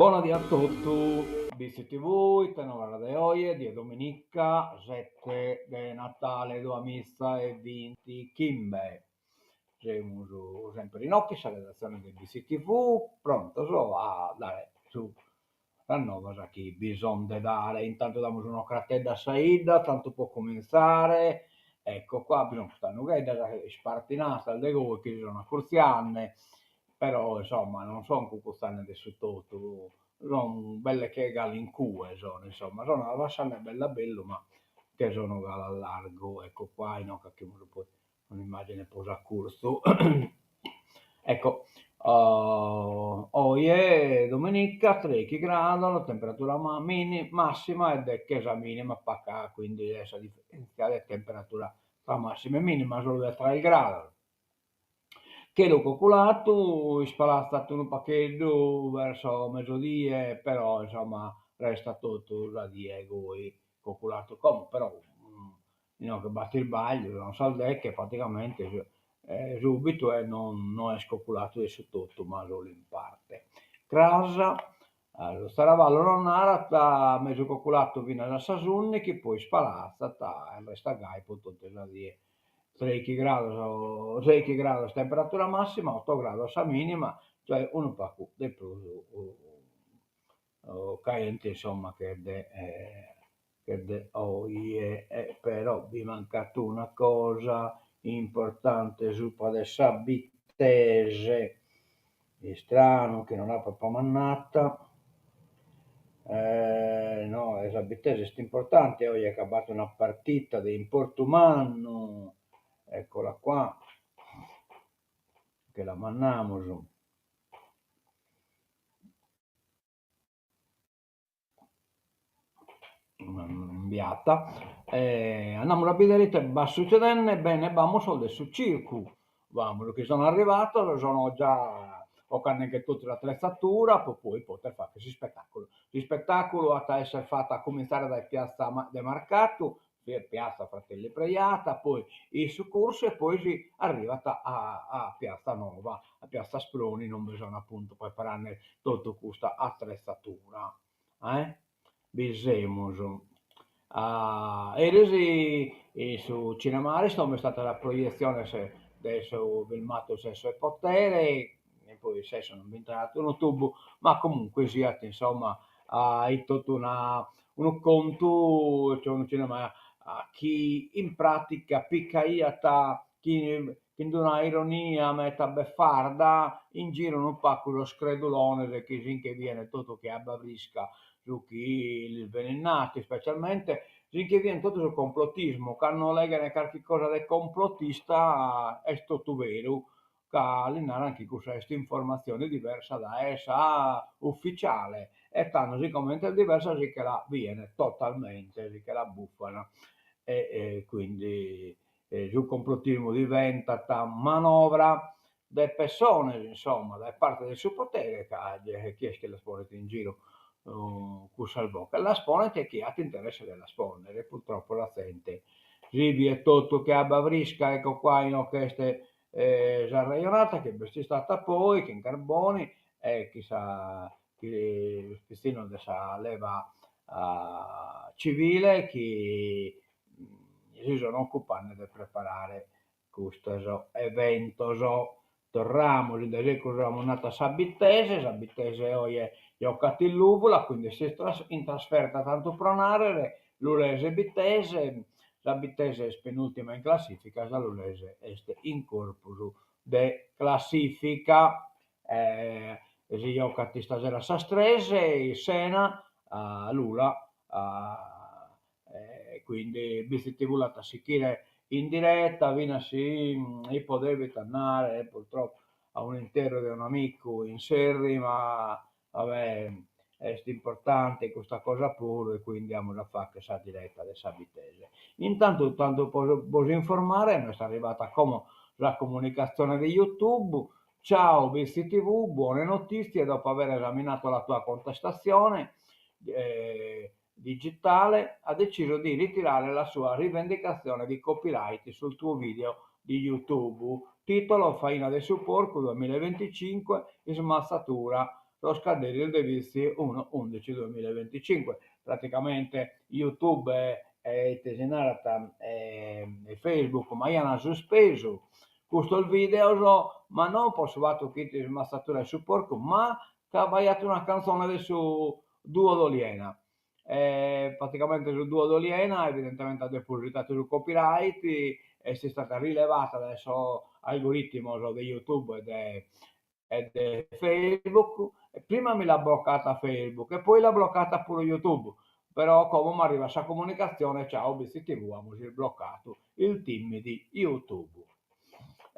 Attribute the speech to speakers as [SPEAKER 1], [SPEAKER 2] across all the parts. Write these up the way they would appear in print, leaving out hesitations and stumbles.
[SPEAKER 1] Bona die a totu, BTV, ite novas de oje, die dominica, sete de Natale duamiza e bintichimbe. Semus semper inoghe in sa redatzione de BTV, prontos a dare su sas novas chi bi son de dare. Intantu damus un'ocratedda a sa 'idda, tantu po cumintzare, ecco qua, bi son custas nugheddas ispartinadas de goi chi si son acurtziande, però insomma non son cucutzande de su totu, son belle che galu in cue son, insomma, son avassande a bellu a bellu ma che sono galu a largu, ecco qua inoghe 'achimus poi un'immagine prus a curtzu. Ecco, oje dominica treichi grados, temperatura massima e deche sa minima, paca quindi est sa diferentzia de temperatura tra massima e minima, solu de tres grados. Chelu coculatu, ispalatzat unu pagheddu verso mesodie, però insomma restat totu sa die goi coculatu. Como però Inoghe b'at isbagliu, son sas deche praticamente subitu e non no est coculatu de su totu ma solu in parte. Cras su Zaravallu nos narat mesu coculatu finas a sas undichi, poi ispalatzat e restat gai po totu sa die. Treichi grados, seichi grados temperatura massima, otto grados sa minima, cioè unu pagu de prus caente insomma che de che de oje, e però bi mancat una cosa importante supra de sa Bittese, istranu chi non l'apo mannata, no e sa Bittese est importante oje ca b'at una partita de importu mannu, eccola qua, che la mannamus. Imbiata e andamus a bidere ite b'at sucedende, bene b'amus sos de su circu, b'amus chi sono arrivados, sono già 'ocande totu s'attrezzatura po poi poter fagher s'ispetaculu. S'ispetaculu at a esser fatu a cuminzare dae piazza de Marcatu, piazza Fratelli Prejata, poi in su Cursu e poi si arrivat a a piazza Nova, a piazza Asproni inumbe sono appuntu preparande totu custa attrezzatura. Eh? Bi semus. Eris in su cinema Ariston b'est istada sa proietzione de su filmatu Sesso e Potere, e poi sesso non b'intrat unu tubu, ma comunque siat insomma est totu una unu contu, cioè unu cinema chi in pratica picaiat chin d'una ironia meta beffarda in giru unu pagu sos credulones chi si nche bien totu che abba frisca su chi lis benit natu, ispecialmente si nche bien totu su complotismu, cando leghen carchi cosa de complotista est totu beru, ca li naran chi cussa est informatzione diversa dae sa ufficiale e tando sicomente est diversa si che la bien totalmente, si che la buffan e quindi su complotismu diventat manovra de pessones insomma dae parte de su potere ca chi est chi las ponet in giru cussas boghes, las ponet chie at interesse de las ponnere e purtroppo sa zente si biet totu che abba frisca, ecco qua inoghe est s'arrejonata chi b'est istata poi chin Carboni e chi sa chi sos pitzinnos de sa leva civile chi si sono occupande de preparare custos eventos. Torramus in dae segus amus natu a sa Bittese, sa Bittese oje jocat in Lùvula, quindi est in trasferta tantu pro narrer, Lulese Bittese, sa Bittese est penultima in classifica, sa Lulese est in corpus de classifica. Si jocat istasera a sas tres in S'Ena a Lula e quindi BCTV l'at a sichire in diretta finas si ipo devitu andare purtroppo a un'interru de un'amicu in Serri ma va bè est importante custa cosa puru e quindi amus a fagher sa diretta de sa Bittese. Intantu tantu po bos informare m'est arrivata como sa comunicazione de YouTube, ciao BCTV, buone notizie dopo aver esaminato la tua contestazione digitale ha deciso di ritirare la sua rivendicazione di copyright sul tuo video di YouTube titolo Faina de su porcu duemilaeventicinque ismatzatura. Sos cadderis de Bitzi unu undixi duemilaebinticinque. Praticamente Youtube e ite si narat e Facebook m'aiant suspesu custos videos, ma non po su fatu chi fit smatzatura 'e su porcu, ma ca b'aiat una cantzone de su Duo d'Oliena e praticamente su Duo d'Oliena evidentemente at depositadu su copyright, est istada rilevada dae sos algoritmos de Youtube e de e de Facebook, prima mi l'at blocata Facebook e poi l'at blocata puru Youtube, però como m'arrivat sa comunicatzione, ciao Bitzi TV amus isblocadu il team di Youtube.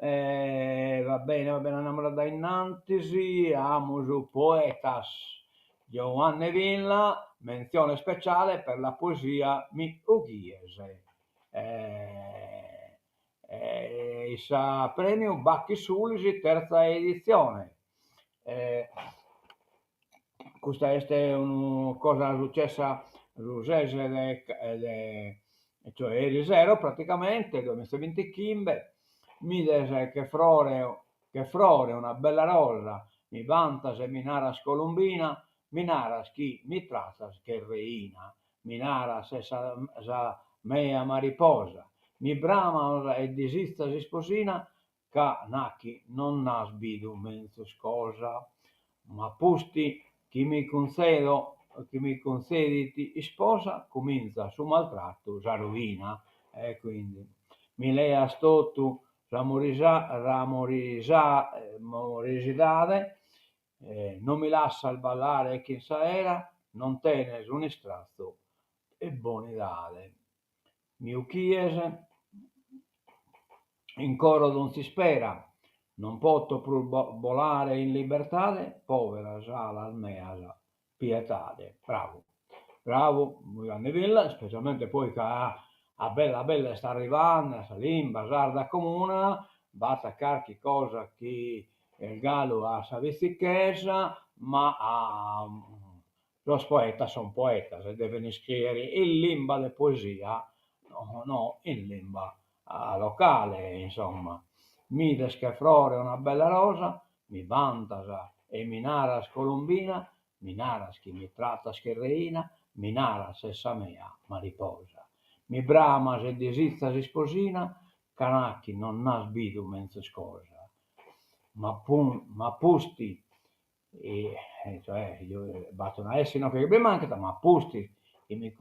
[SPEAKER 1] Va bene va bene andamus a dae innantis, amus poetas, Giuanne Villa, menzione speciale per la poesia Mi 'Ughies e sa premiu Bachis Sulis terza editzione. Custa est una cosa successa su ses de de cioè erisero praticamente duemizaebintichimbe, m'ides che frore che frore una bella rosa, mi bantas e mi naras columbina, mi naras chi mi trattas che reina Mi naras ses sa sa mea mariposa, mi bramas e disizas isposina, ca nachi non nd'as bidu menzus cosa. Ma pusti chi mi cuntzedo chi mi cuntzedit isposa cumintzat su maltratu sa ruina. E quindi mi leas totu s'amorisidade Non mi lassas ballare chin s'aera, non tenes un'istratzu 'e bonidade. Mi 'ucchies in coro donz'ispera, non poto prus bolare in libertade, poveras alas meas, pietade. Bravu, bravu Giuanne Villa, ispecialmente poi ca a bella a bella est arrivande sa limba sarda comuna, b'at carchi cosa chi est galu a sa bitzichesa, ma sos poetas son poetas e deven iscriere in limba de poesia, no in limba locale, insomma. M'ides che frore una bella rosa, mi bantas e mi naras columbina, mi naras chi mi trattas che reina, mi naras ses sa mea mariposa. Mi bramas e disizas isposina, ca nachi non nd'as bidu menzus cosa. Ma ma pusti, cioè b'at una esse inoghe chi bi mancat, ma pustis chi mi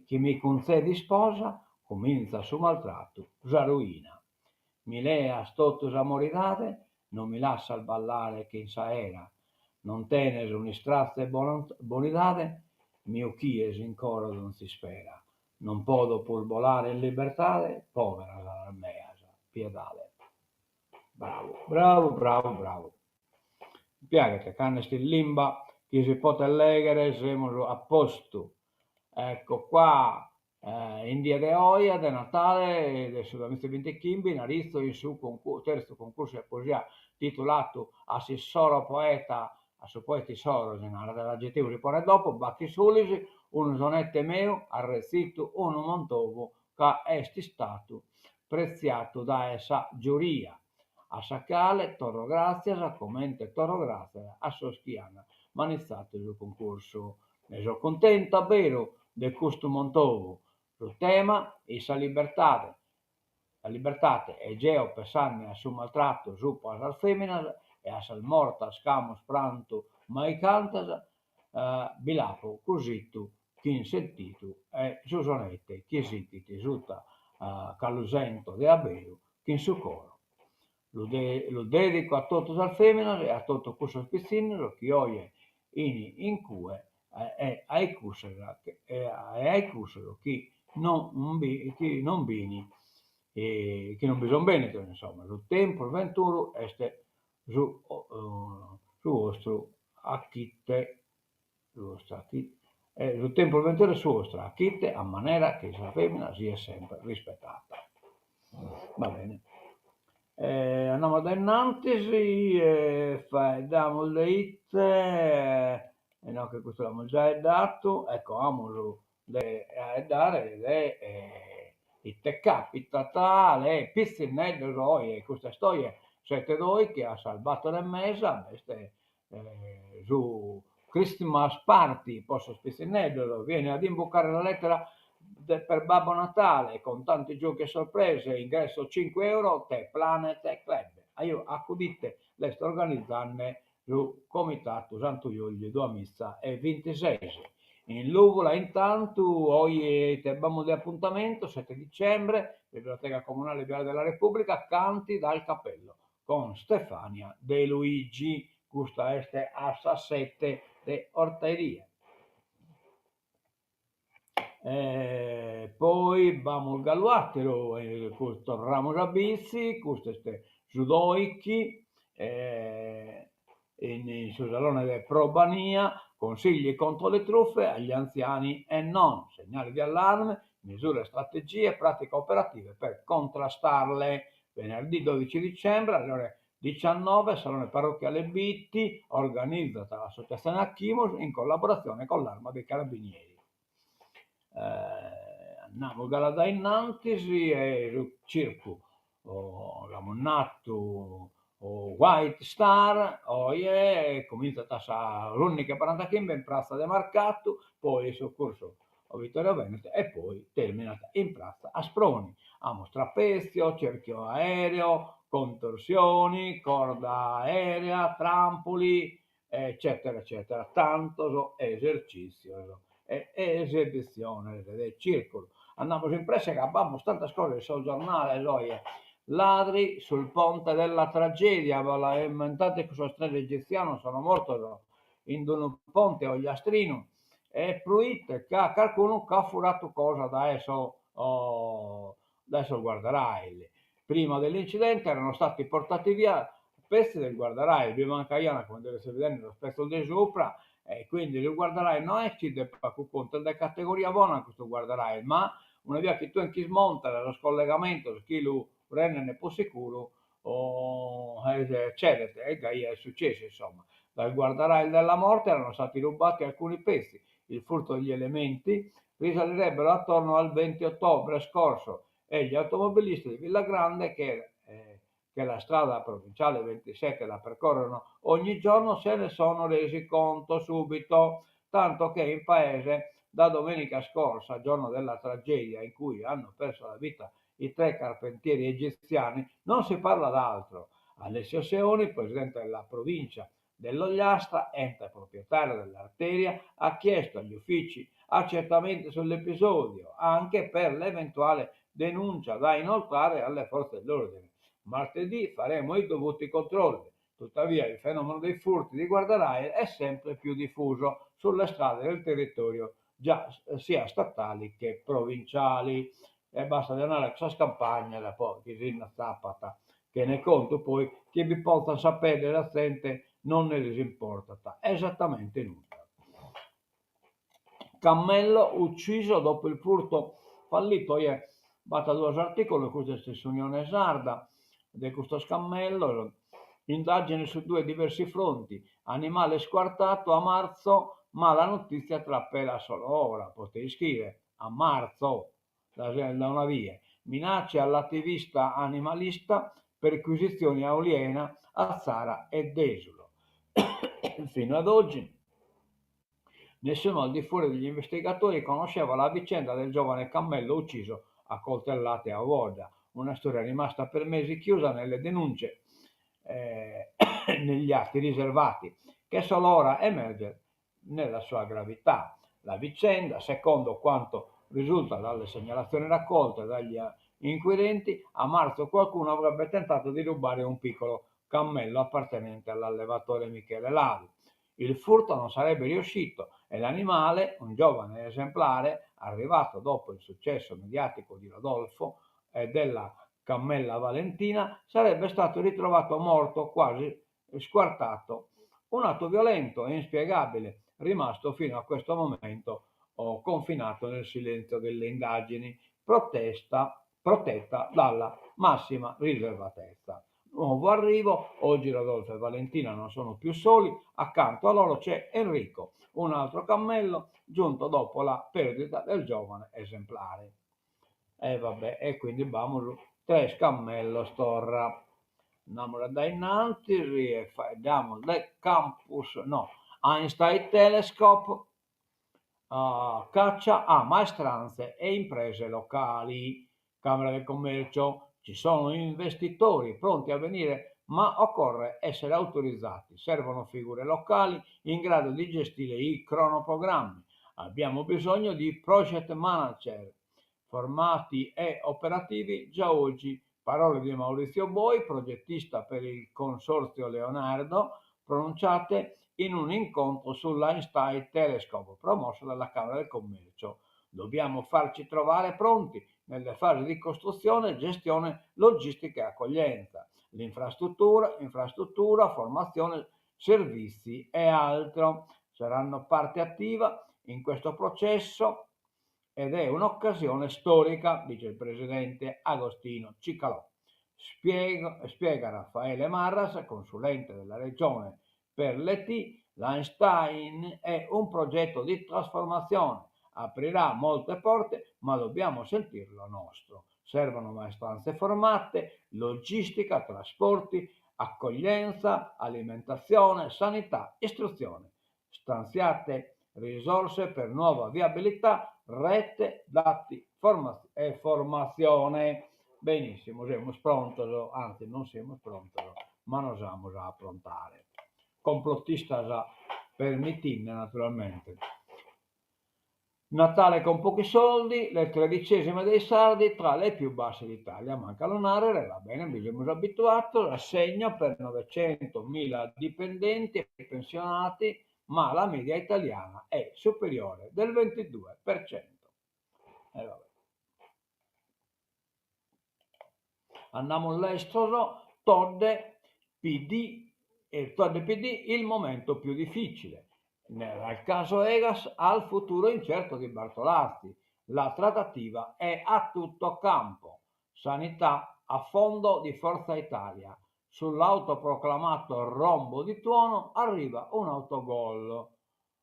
[SPEAKER 1] chi mi cuntzedit isposa, cumintzat su maltratu, sa ruina. Mi leas totu s'amoridade, non mi lassas ballare chin s'aera, non tenes un'istratzu 'e bonidade, mi 'ucchies in coro donz'ispera, non podo prus bolare in libertade, poveras alas meas, piedade. Bravu, bravu, bravu, bravu. Mi piaghet cando est in limba chi si potet lèghere semus a postu. Ecco qua, In die de oje, de Natale de su duamizaebintichimbe, in Aritzo in su terzu cuncursu de poesia titulatu A s'issoro poeta, a su poeta issoro si narat, s'agetivu si ponet dopo, Bachis Sulis, unu sonete meu at retzitu unu montovu ca est istatu pretziatu dae sa giuria, a sa cale torro gràtzias comente torro gràtzias a sos chi an manitzatu su cuncursu. Ne so cuntentu a beru de custu montovu. Su tema est sa libertade, sa libertate e jeo pessande a su maltratu supra a sas feminas e a sas mortas ch'amus prantu maicantas, bi l'apo cusitu chin sentidu e su sonete chi sighit suta ca lu sento de aberu chin su coro. Lu lu dedico a totu sas feminas e a totu cussos pitzinnos chi oje 'ini in cue e ai cussos e ai cussos chi non bi chi non b'ini chi non bi son bennidos insomma. Su tempus venturu est su su 'ostru 'achite Su tempus venturu est su 'ostru, 'achite a manera chi sa femina siet semper rispetata. Va bene. Andamus dae innantis e faeddamus de ite, inoghe custu l'amus giai datu, ecco amus de faeddare de ite capitat de pitzinneddos oje, custa est oje, sete doichi a sas bator e mesa b'est. Su Christmas Party po sos pitzinneddos, vieni ad imbucare la lettera per Babbo Natale con tanti giochi e sorprese, ingresso cinque euro, The Planet Club. Ajò, accudite, l'est organizande su Comitatu Santu Juliu duamiza e bintises. In Lùvula intantu oje ite b'amus de apuntamentu, sete dicembre, Biblioteca Comunale Viale della Repubblica, Canti dal cappello con Stefania De Luigi, custa est a sas sete de 'ortaedie. E poi b'amus galu àteru, torramus a Bitzi, custu est su dòichi, in su salone de Probania, consigli contro le truffe agli anziani e non, segnali di allarme, misure e strategie pratiche operative per contrastarle. Venerdì 12 dicembre alle ore 19, Salone Parrocchiale Bitti, organizat l'associazione Achimus in collaboratzione con l'Arma dei Carabinieri. Andamus galu a dae innantis e su circu l'amus natu White Star, oje comintzat a sas ùndighi e barantachimbe in pratza de Marcatu, poi su cursu Vittorio Veneto e poi terminat in pratza Asproni. Amus trapezio, cerchio aereo, contorsioni, corda aerea, trampoli, eccetera eccetera, tantos esercìtzios e esibitziones de circulu. Andamus in presse ca b'amus tantas cosas in sos giornales oje. Ladri sul ponte della tragedia, b'ammentades cussos tres egitzianos sono mortos in unu ponte ogliastrinu E proite ca carcunu ch'at furatu cosa dae so dae sos guardarail. Prima dell'incidente erano stati portati via pezzi del guardarail, bi mancaian, comente seis bidende, sos pezzos de supra e quindi su guardarail no est chi de pagu contu, est de categoria bona custu guardarail, ma una bia chi tue nch'ismontas sos collegamentos chi lu renden prus sicuru cedet e gai est successu insomma. Dal guardarail della morte erano stati rubati alcuni pezzi, il furto degli elementi risalirebbero attorno al 20 ottobre scorso e gli automobilisti di Villagrande che che la strada provinciale 27 la percorrono ogni giorno se ne sono resi conto subito, tanto che in paese da domenica scorsa, giorno della tragedia in cui hanno perso la vita i tre carpentieri egiziani, non si parla d'altro. Alessio Seoni, presidente della provincia dell'Ogliastra, ente proprietario dell'arteria, ha chiesto agli uffici accertamenti sull'episodio, anche per l'eventuale denuncia da inoltrare alle forze dell'ordine. Martedì faremo i dovuti controlli. Tuttavia il fenomeno dei furti di guardarail è sempre più diffuso sulle strade del territorio, già sia statali che provinciali. E basta de andare a sas campagnas po chi si nd'atzapat chene contu poi chi bi ponzan sa pedde sa zente non nde lis importat esattamente nudda. Cammello ucciso dopo il furto fallito, oje b'at duos articulos, custu est in s'Unione Sarda, de custos cammellos, indagine su due diversi fronti, animale squartato a marzo, ma la notizia trapela solo ora, poteis ischire, a marzo, dae una die, minacce all'attivista animalista, perquisizioni a Oliena, Atzara e Desulo. Fino ad oggi nessuno al di fuori degli investigatori conosceva la vicenda del giovane cammello ucciso a coltellate a Ovodda, una storia rimasta per mesi chiusa nelle denunce eh, negli atti riservati, che solo ora emerge nella sua gravità. La vicenda, secondo quanto risulta dalle segnalazioni raccolte dagli inquirenti, a marzo qualcuno avrebbe tentato di rubare un piccolo cammello appartenente all'allevatore Michele Ladu. Il furto non sarebbe riuscito e l'animale, un giovane esemplare, arrivato dopo il successo mediatico di Rodolfo e della cammella Valentina, sarebbe stato ritrovato morto quasi squartato. Un atto violento e inspiegabile, rimasto fino a questo momento oh, confinato nel silenzio delle indagini, protesta, protetta dalla massima riservatezza. Nuovo arrivo, oggi Rodolfo e Valentina non sono più soli, accanto a loro c'è Enrico, un altro cammello giunto dopo la perdita del giovane esemplare. E vabbè, e quindi b'amus tres cammellos torra. Andamus a dae innantis e faeddamus de campus, no, Einstein Telescope, caccia a maestranze e imprese locali. Camera del Commercio, ci sono investitori pronti a venire ma occorre essere autorizzati, servono figure locali in grado di gestire i cronoprogrammi. Abbiamo bisogno di project manager formati e operativi già oggi. Parole di Maurizio Boi, progettista per il Consorzio Leonardo, pronunciate in un incontro sull'Einstein Telescope promosso dalla Camera del Commercio. Dobbiamo farci trovare pronti nelle fasi di costruzione, gestione, logistica e accoglienza, l'infrastruttura, infrastruttura, formazione, servizi e altro. Saranno parte attiva in questo processo ed è un'occasione storica, dice il presidente Agostino Cicalò. Spiega, spiega Raffaele Marras, consulente della regione per l'ET, l'Einstein è un progetto di trasformazione, aprirà molte porte, ma dobbiamo sentirlo nostro. Servono maestranze formate, logistica, trasporti, accoglienza, alimentazione, sanità, istruzione. Stanziate risorse per nuova viabilità, rete, dati e formazione. Benissimo, semus prontos, anzi non semus prontos, ma nos amus a aprontare. Complottistas permittinde, naturalmente. Natale con pochi soldi, le tredicesime dei sardi tra le più basse d'Italia. Manca a lu nàrrere, va bene, bi semus abituados, assegno per 900.000 dipendenti e pensionati, ma la media italiana è superiore del 22%. E vabbè. Andamus lestros, Todde, PD, e Todde PD, il momento più difficile. Dal caso Egas al futuro incerto di Bartolazzi. La trattativa è a tutto campo. Sanità a fondo di Forza Italia. Sull'autoproclamato rombo di tuono arriva un autogol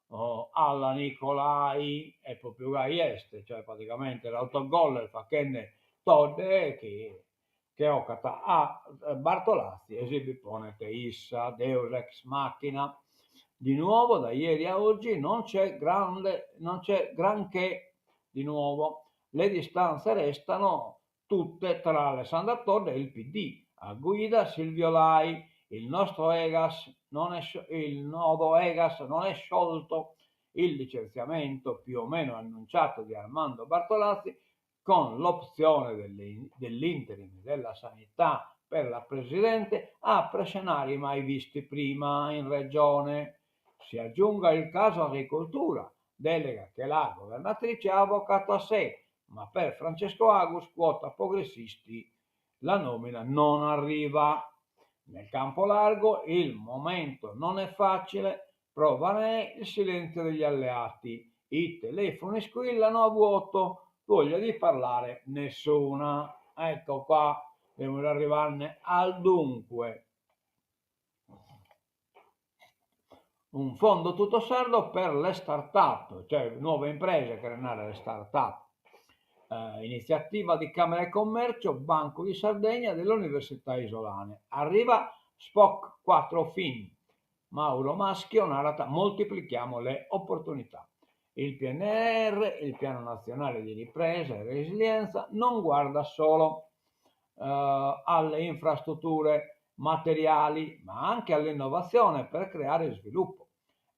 [SPEAKER 1] oh, alla Nicolai e proprio gai est, cioè praticamente l'autogol est fachende Todde chi che 'ocat a Bartolazzi e si bi ponet issa, Deus ex machina. Di nuovo da ieri a oggi non c'è grande, non c'è granché di nuovo. Le distanze restano tutte tra Alessandra Todde e il PD. A guida Silvio Lai, il nostro Egas non è, il nodo Egas non è sciolto. Il licenziamento più o meno annunciato di Armando Bartolazzi con l'opzione dell'interim della sanità per la Presidente apre scenari mai visti prima in Regione. Si aggiunga il caso agricoltura, delega che la governatrice ha avvocato a sé, ma per Francesco Agus, quota progressisti, la nomina non arriva. Nel campo largo il momento non è facile, prova ne è il silenzio degli alleati. I telefoni squillano a vuoto, voglia di parlare nessuna. Ecco qua, devo arrivarne al dunque. Un fondo tutto sardo per le start-up, cioè nuove imprese, cheret nàrrere start-up. Eh, iniziativa di Camera e Commercio, Banco di Sardegna e dell'Università Isolane. Arriva Spoke 4 Fin. Mauro Maschio narat moltiplichiamo le opportunità. Il PNR, il Piano Nazionale di Ripresa e Resilienza, non guarda solo eh, alle infrastrutture materiali, ma anche all'innovazione per creare sviluppo.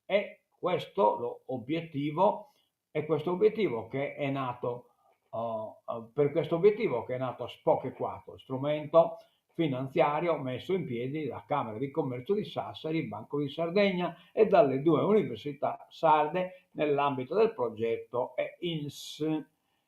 [SPEAKER 1] E questo l'obiettivo, è questo obiettivo che è nato, uh, per questo obiettivo che è nato Spoke 4, strumento finanziario messo in piedi da Camera di Commercio di Sassari, Banco di Sardegna e dalle due università sarde nell'ambito del progetto EINS,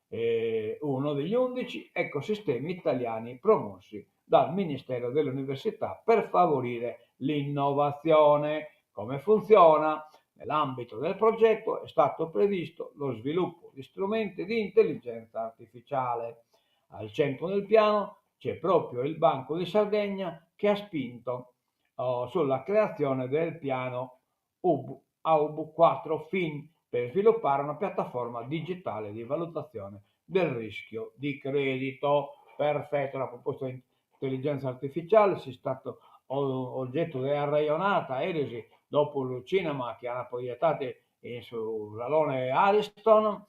[SPEAKER 1] eh, uno degli 11 ecosistemi italiani promossi dal Ministero dell'Università per favorire l'innovazione. Come funziona? Nell'ambito del progetto è stato previsto lo sviluppo di strumenti di intelligenza artificiale. Al centro del piano c'è proprio il Banco di Sardegna che ha spinto oh, sulla creazione del piano UB, AUB 4 Fin per sviluppare una piattaforma digitale di valutazione del rischio di credito. Perfetto, una proposta. Intelligenza artificiale est istatu ogetu de arrejonada eris dopu su cinema chi ant proietatu in su salone Ariston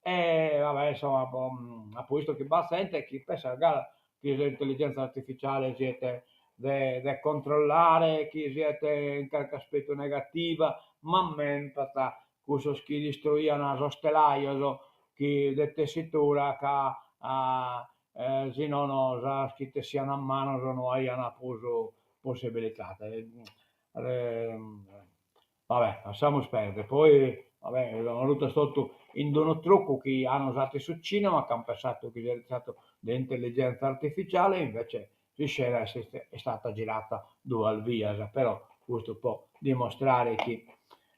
[SPEAKER 1] e va bè insomma apo bistu chi b'at zente chi pessat galu chi s'intelligenza artificiale siet de de controllare, chi siet in carchi aspetu negativa, m'ammentat cussos chi distruian sos telajos chi de tessitura ca si nono sas chi tessian a manos no aian prus possibilidade. Va bè, lassamus perder, poi va bè, sono rutos totu in d'unu truccu chi an usatu in su cinema, ca an pessatu chi siat istatu de intelligenza artificiale, invece s'iscena est istata girata duas bias, però custu po dimostrare chi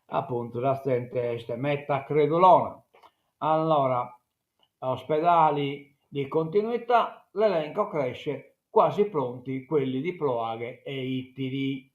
[SPEAKER 1] apuntu sa zente est meta credulona. Allora, ospedali di continuità, l'elenco cresce, quasi pronti quelli di Ploaghe e Ittiri.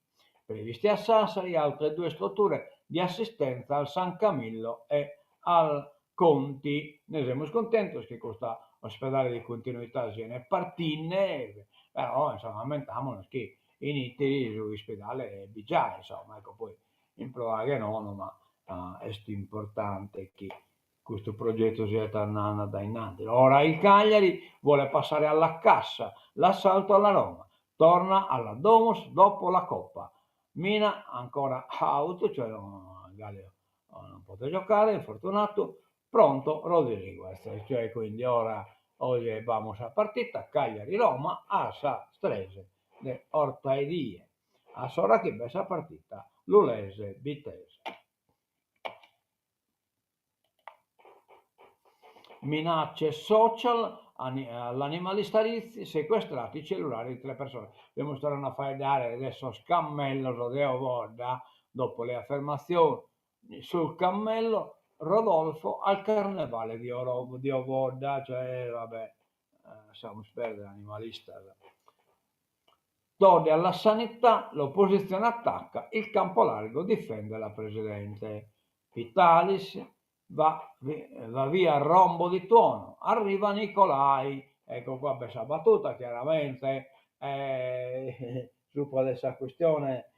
[SPEAKER 1] Previsti a Sassari altre due strutture di assistenza al San Camillo e al Conti. Ne semus cuntentos chi custa ospedale di continuità siene partinde, però insomma ammentamonos chi in Ittiri su ispidale b'it giai, insomma, ecco poi in Ploaghe nono, ma est importante chi custu progetu siat andende a dae innanti. Ora il Cagliari vuole passare alla cassa, l'assalto alla Roma, torna alla Domus dopo la Coppa. Mina ancora out, cioè galu non potet giocare, infortunato, pronto Rodriguez, cioè quindi ora oje b'amus sa partita Cagliari-Roma a sas tres de 'ortaedie, a s'ora chi b'est sa partita Lulese-Bittese. Minacce social all'animalista Rizzi, sequestrati i cellulari di tre persone. Semus torrende a faeddare de sos cammellos de Ovodda, dopo le affermazioni sul cammello Rodolfo al carnevale di di Ovodda, cioè va bè, lasciamus perdere animalistas. Todde alla sanità, l'opposizione attacca, il campo largo difende la presidente. Pittalis va va via rombo di tuono, arriva Nicolai. Ecco qua b'est sa battuta chiaramente subra de sa questione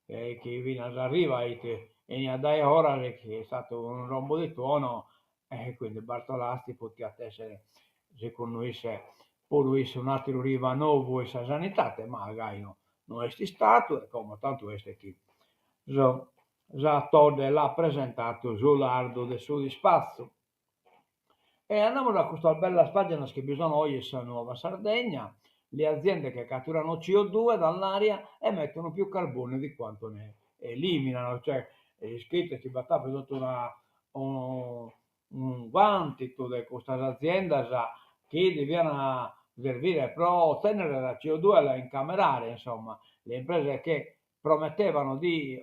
[SPEAKER 1] chi finas arriva ite 'eniat dae 'oras e chi est istadu unu rombo di tuono e quindi Bartolazzi potiat essere segundu isse puru isse un'atteru Riva nou in sa sanidade ma gai no no est istadu e como tantu est chi sa Todde l'at presentadu su lardu de su dispatzu. E andamus a custas bellas paginas chi bi sono oje in sa Nuova Sardegna, le aziende che catturano CO2 dall'aria emettono più carbonio di quanto ne eliminano, cioè iscritu chi b'at apidu totu una unu quantitu de custas aziendas chi devian servire pro otennere la CO2 e la incamerare, insomma, le imprese che promettevano di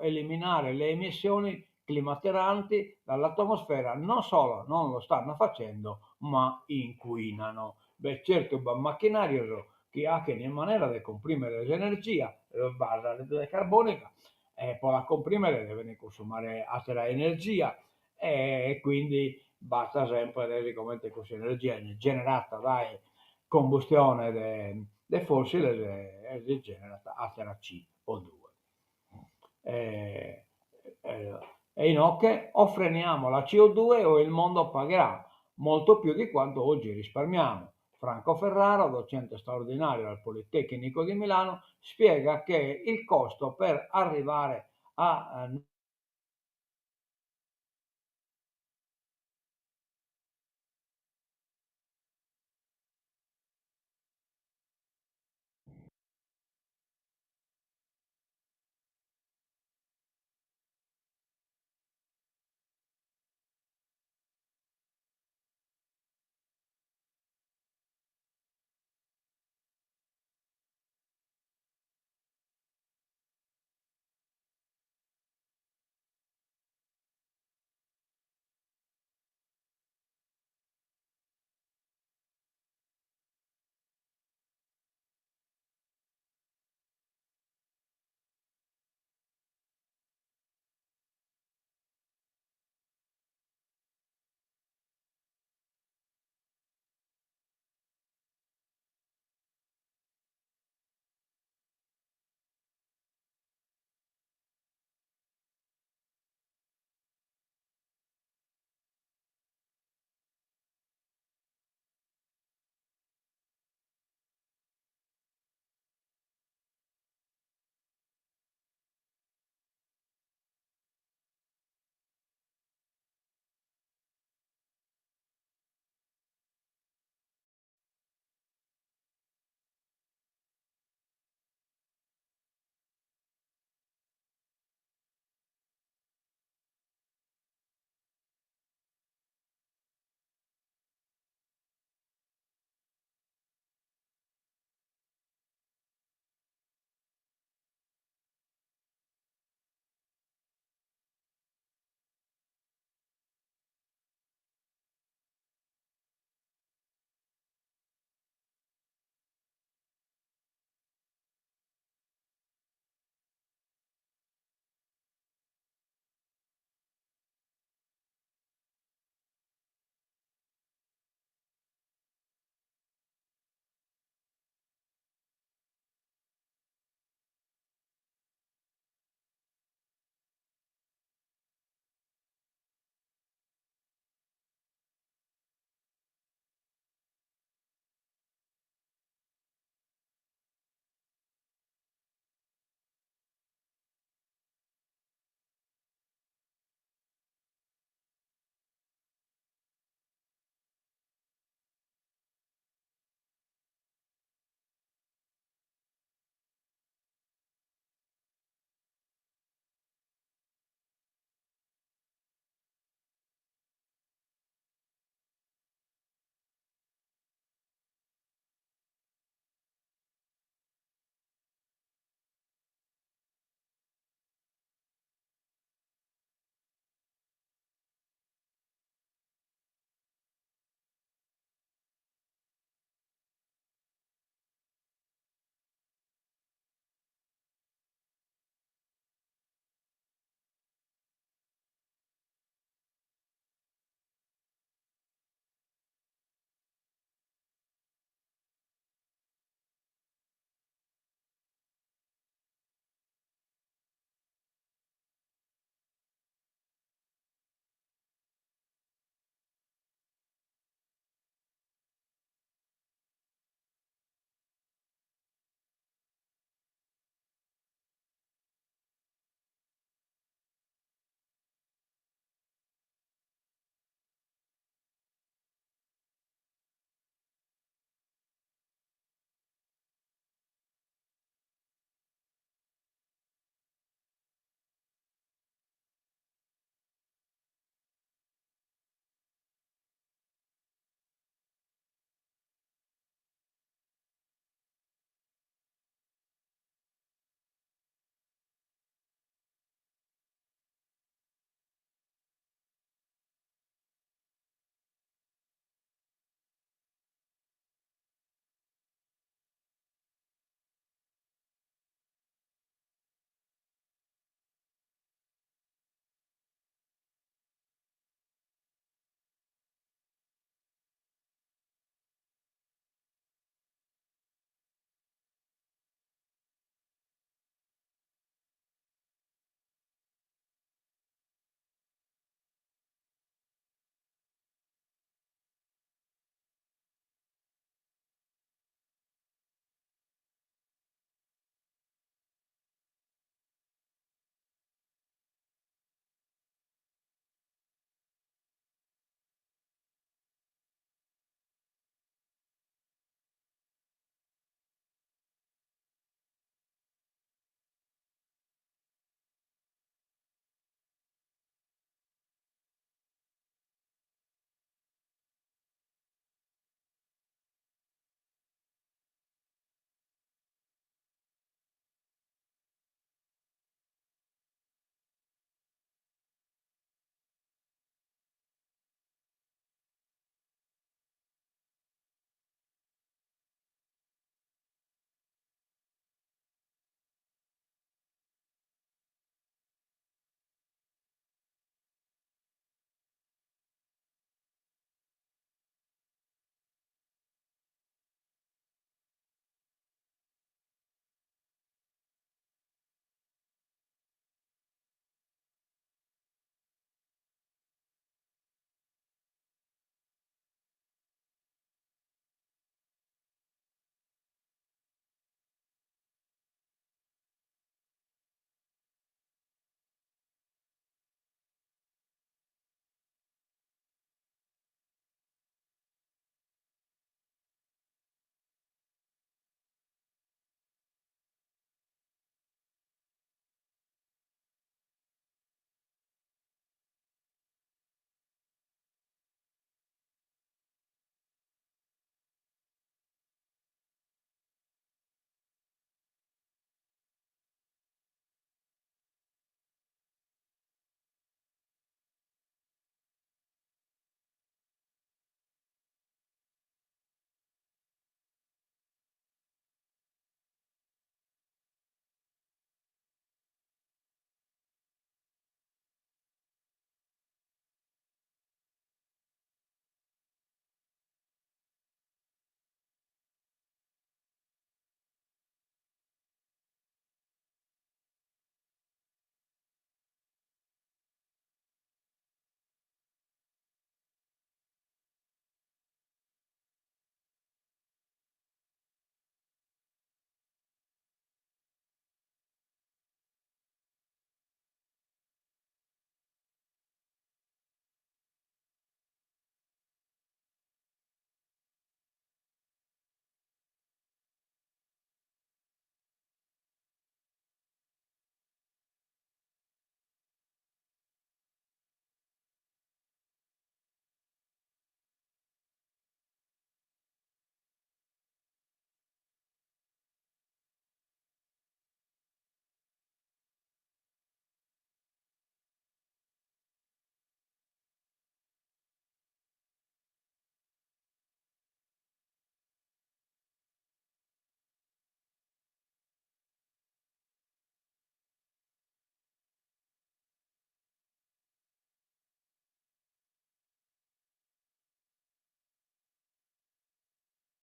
[SPEAKER 1] eliminare le emissioni climalteranti dall'atmosfera non solo non lo stanno facendo ma inquinano. Beh certu b'at machinarios chi 'achen in manera de cumprimere s'energia, b'at s'anidride carbonica e po la cumprimere deven cunsumare atera energia e quindi b'at sempre, sigomente cussa energia 'enit generata dae combustione de de fossiles e si generat atera CO due. E inoghe o freniamo la CO due o il mondo pagherà molto più di quanto oggi risparmiamo. Franco Ferraro, docente straordinario al Politecnico di Milano, spiega che il costo per arrivare a.